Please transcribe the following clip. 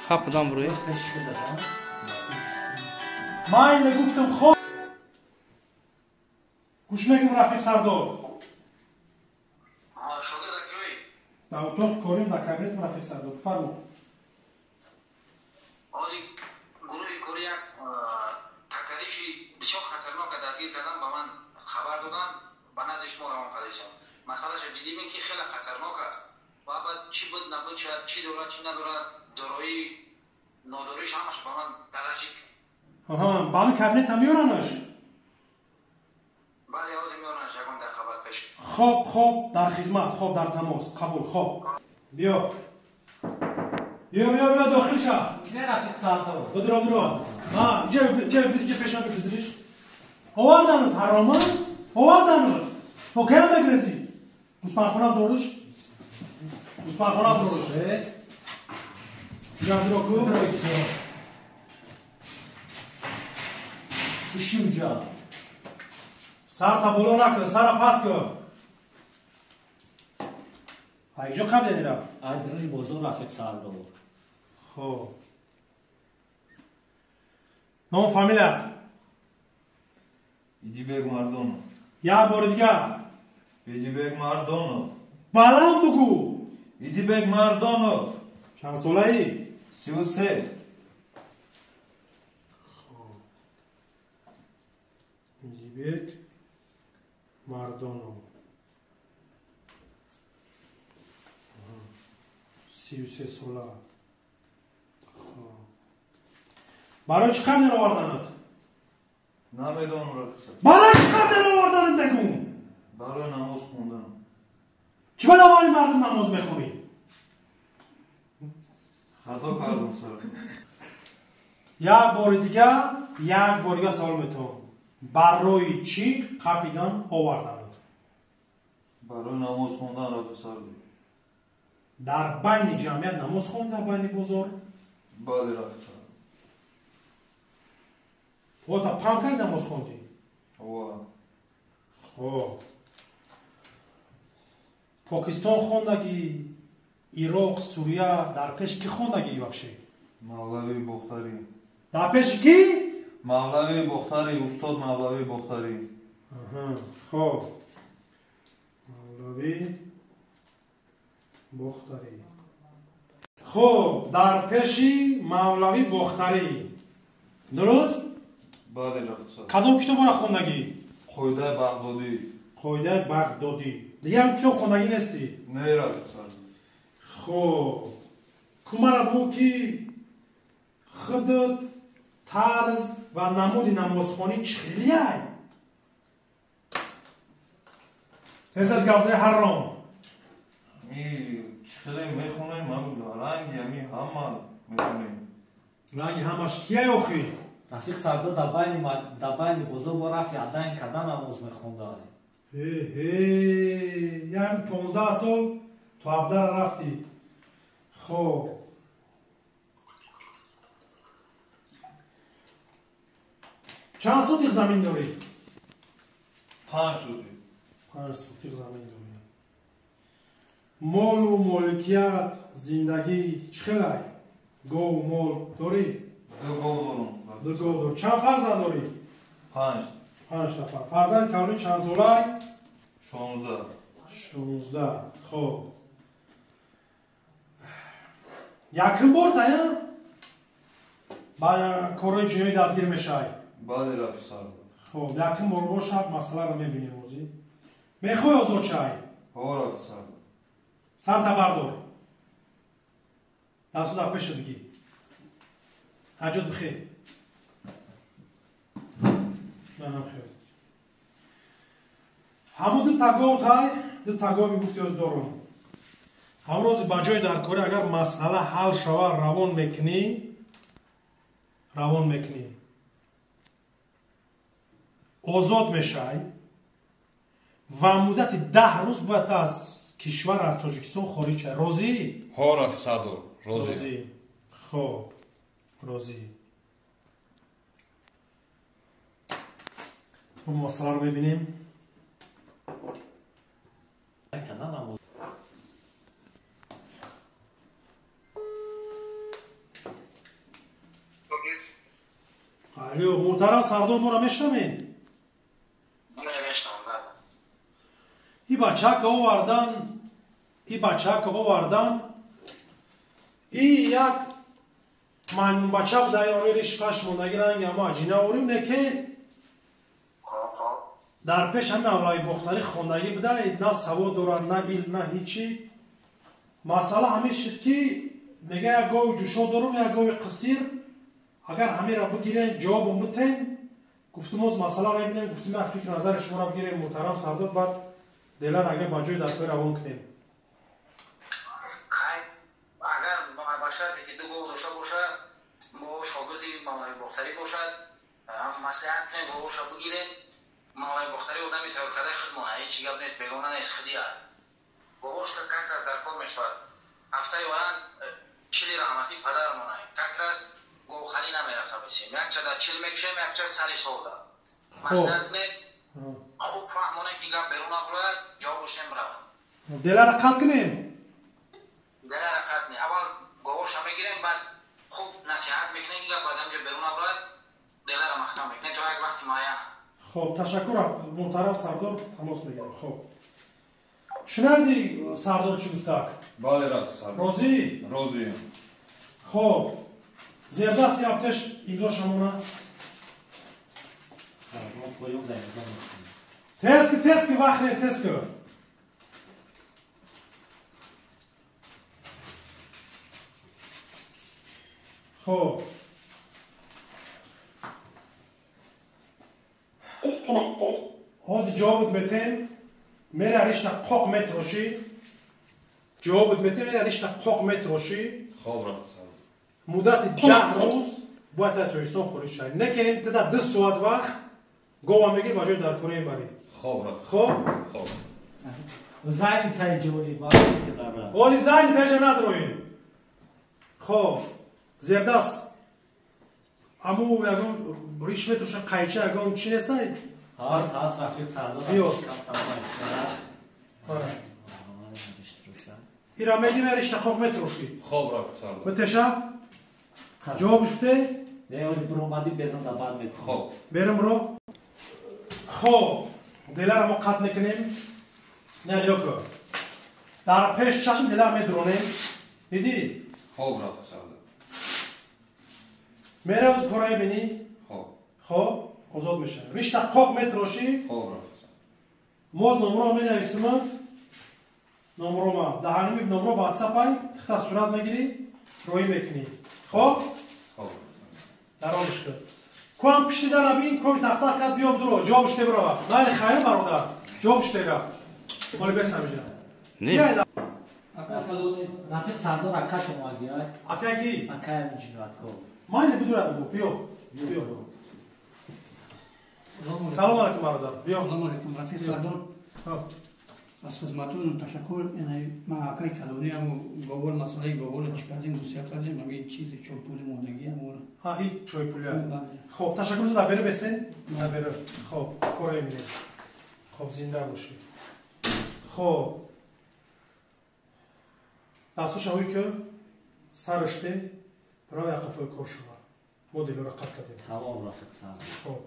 Қапидан бурои. Ман инда гуфтам хоб. Гӯш мекунам Рафиқ Сардор. Дар утоқи корим дар кабинетам Рафиқ Сардор. Бифармо. Ҳозир гурӯҳи кори як такариши бисёр хатарнока дастгир кардан ба ман хабар доданд, ба назди шумо равон кардашам. Масъалаша ҷиддӣ мин ки хеле хатарнок аст. Ва баъд чӣ буд набуд, чӣ дорад, чӣ надорад, дороӣ нодорииш ҳамаш ба ман далажид. Аҳа, ба ҳамин кабинетам меоранаш? Бале, ҳозир меоранаш ягон дақиқа баъд пеш. Хоб, хоб, дар хизмат, хоб, дар тамос, қабул, хоб. Биё. Биё, биё, биё, дохил ша. Кине Рафиқ Сардор? Бидро, бидро. Ҳа, иҷа, иҷа, иҷа пешам бифизриш. Оварданат, ҳароман? Оварданат. То каям мегрезӣ? Гӯспанхонам дориш? Гӯспанхонам дориш. Иҷа бидро ку. Иши уҷа. Сарта боло накун, сара паст кун. А иҷо қабл рафт? Айдруни бозор Рафиқ Сардор. Хоб. Ном фамилият? Идибек Мардонов. Як бори дигар. Идибек Мардонов. Баланд бугӯ. Идибек Мардонов. Чанд солаӣ? 33. Идибек Мардонов. 33 сола. Барои чӣ қабл оварданат? Намедонам Рафиқ Сардор. Барои чӣ қабл оварданат мегӯм? Барои намоз хондан. Чӣ ба даволи мардум намоз мехонӣ? Хато кардам Сардор. Як бори дигар, як бори дигар савол метавон. Барои чӣ қапидан оварданат? Барои намоз хондан Рафиқ Сардор. Дар байни ҷамъият намоз хонд, дар байни бозор? Бале Рафиқ Сардор. Пота пам кай намоз хондӣ? Ова. Хоб. Покистон хондагӣ, Ироқ, Сурия, дар пеш кӣ хондагӣ вообще? Мавлавии Бохтарӣ. Дар пеши кӣ? Мавлавии Бохтарӣ, устод Мавлавии Бохтарӣ. Аҳа, хоб. Мавлавӣ Бохтарӣ. Хоб, дар пеши Мавлавӣ Бохтарӣ. Дуруст? Бале Рафиқ Сардор. Кадом китобро хондагӣ? Қоидаи Бағдодӣ. Қоидаи Бағдодӣ. Дигар китоб хондагӣ нестӣ? Не Рафиқ Сардор. Хоб. Кумара бугӯ ки худат тарз ва намуди намозхонӣ чӣ хелияй? Тез аз гавзаи ҳарром. Ми чӣ хеле мехонем, ранги ами ҳама мехонем. Ранги ҳамаш кияй охӣ? Рафиқ Сардор дар байни бозор бо рафи адайн кардан намоз мехонда. Ҳе, ҳе, яъне 15 сол то абдара рафтӣ. Хоб. Чанд сотиқ замин дорӣ? 5 сотиқ. 5 сотиқ замин дорӣ. Молу моликият, зиндагӣ чӣ хелай? Гов, мол дорӣ? 2 гов дорам. 2 гов дорӣ. Чанд фарзанд дорӣ? 5. 5 нафар. Фарзанди калонӣ чанд солай? 16. 16. Хоб. Якум бор тая ба корҳои ҷиноӣ дастгир мешавӣ? Бале Рафиқ Сардор. Хоб, якум бор бошад, масъаларо мебинем ҳозир. Мехоҳӣ озод шавӣ? Ҳо Рафиқ Сардор. Сарта бардор. Дасту дар пеша бигӣ. Ҳаҷот бихер. Манам хел. Ҳамун ду тагов тай, ду тагови гуфти оз дорум. Ҳамрози ба ҷои дар корӣ агар масъала ҳал шава равон мекунӣ, равон мекунӣ. Озод мешавӣ ва муддати 10 рӯз бояд аз кишвар, аз Тоҷикистон хориҷ шавӣ. Розӣ? Ҳо Рафиқ Сардор, розӣ. Розӣ. Хоб, розӣ. Мо масъаларо мебинем. Алло, муҳтарам сардор, моро мешнавед? Мешнавам, бале. И бачака овардан, и бачака овардан, и як маймунбача буда, амириш фашмондаги ранги ама аҷина орим, не ки дар пеш ҳами Мавлавии Бохтарӣ хондагӣ буда, на савод дорад, на илм, на ҳичи. Масъала ҳамин шуд ки мега як гови ҷӯшо дорум, як гови қисир, агар ҳаминро бигирен, ҷавобам битен. Гуфтум оз масъала набинем, гуфтум як фикр назари шуморо бигирем, муҳтарам сардор, баъд делар агар ба ҷои даркорӣ равон кунем. Агар ба шарте ки ду гов дошта бошад, мо шогирди Мавлавии Бохтарӣ бошад, маслиҳат кунем, говоша бигирем. Мавлавии Бохтарӣ одами тайёр кардаи худмона, ҳеҷ гап нест, бегона нест, худия. Говошка как раз дар кор мешавад. Ҳафтаи оянд чили раҳматӣ падарамона, как раз говхарӣ намерафта бесем. Якча дар чил мекушем, якча сари солда. Маслиҳат кунед, хуб фаҳмонем ки гап берун набурояд, ҷавобашем равад. Делара қатъ кунем? Делара қатъ не. Аввал говоша мегирем, баъд хуб насиҳат мекунем ки гап аз ҳамҷо берун набурояд, делара маҳкам мекунем то як вақти муайян. Хоб, ташаккур, муҳтарам сардор, тамос мегирем. Хоб. Шунавиди сардор чӣ гуфтак? Бале, рафт сардор. Розӣ? Розӣ. Хоб. Зердасти аптеш имзо шамона. Тески, тески, вақт нест, тески. Хоб. Ҳозир ҷавобот метем, мера ришта қоқ метрошӣ. Ҷавобот метем, мера ришта қоқ метрошӣ. Хоб, рафт сардор. Муддати 10 рӯз бояд дар Тоҷикистон хориҷ шавӣ. Некенем тида 2 соат вақт гова мегирӣ, ба ҷои даркорӣ мебарӣ. Хоб, рафт. Хоб? Хоб. Зайни таи ҷоли ки дара. Оли зайни таиша надроем. Хоб, зердаст. Аму ягон риш метроша, қайча ягон чи нестай? Ҳаст, ҳаст, рафиқ сардор. Биё. Ира мегирӣ, ришта қоқ метрошӣ. Хоб, рафиқ сардор. Битеша? Ҷавобш бите? Не, оли биромадӣ берун да баъд метавонӣ. Хоб. Берун ро. Хоб, делара мо қатъ мекунем. Не, нигоҳ кун. Дар пеш чашм делара медронем. Дидӣ? Хоб, рафиқ сардор. Меравз кора мебинӣ? Хоб. Хоб, озод мешавӣ. Ришта қоқ метрошӣ. Хоб, рафиқ сардор. Моз номро менависим. Номро ма. Дар ҳамин номро ватсапай, тихта сурат мегирӣ, роӣ мекунӣ. Хоб? Хоб. Дарониш кун. Куам пишти дара бин, коми тахта кард, биём дуро, ҷавобш тебирава. Майли хайр, бародар. Ҷавобш тега. Моли бесам иҷа. Не. Рафиқ сардор ака шумо агиай. Акай ки? Акай ҳамин ҷинояткор. Майли бидура бигӯ, биё. Биё. Салом алайкум, бародар. Биё. Салом алайкум, рафиқ сардор. Аз хизматон ташаккур. Ман акай калони ҳаму говор, масъалаи говорро чӣ кардем, гусия кардем, ҳамин чизи чойпули мондагӣ ҳамора. Ҳа, ин чойпули. Хоб, ташаккур, дар беру бесен? Дар беру. Хоб, коре мебинем. Хоб, зинда бошӣ. Хоб. Дастуша ҳои ки сараште барои ақафои кор шава. Мо делора қатъ кардем. Тамом, рафиқ сардор. Хоб.